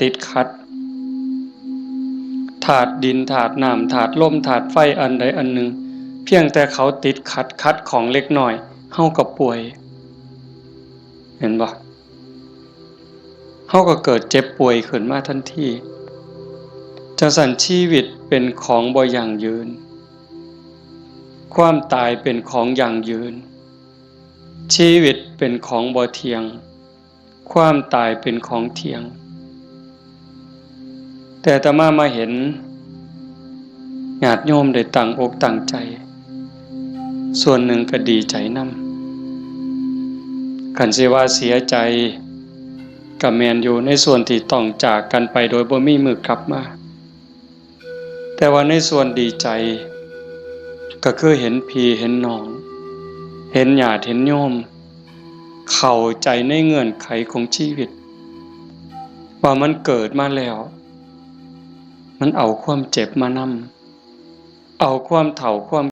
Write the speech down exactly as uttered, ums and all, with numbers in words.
ติดขัด ธาตุดิน ธาตุน้ำ ธาตุลม ธาตุไฟ อันใดอันหนึ่ง เพียงแต่เขาติดขัด ขัดข้องเล็กน้อย เฮาก็ป่วย เห็นบ่ เฮาก็เกิดเจ็บป่วยขึ้นมาทันที จั่งซั้น ชีวิตเป็นของบ่ยั่งยืน ความตายเป็นของยั่งยืน ชีวิตเป็นของบ่เที่ยง ความตายเป็นของเที่ยง แต่อาตมามาเห็นญาติโยมได้ตั้งอกตั้งใจ ส่วนหนึ่งก็ดีใจนำ คันสิว่าเสียใจก็แม่นอยู่ ในส่วนที่ต้องจากกันไปโดยบ่มีมื้อกลับมา แต่ว่าในส่วนดีใจ ก็คือเห็นพี่เห็นน้อง เห็นญาติเห็นโยม เข้าใจในเงื่อนไขของชีวิต ว่ามันเกิดมาแล้ว มันเอาความเจ็บมานำ เอาความเฒ่าความ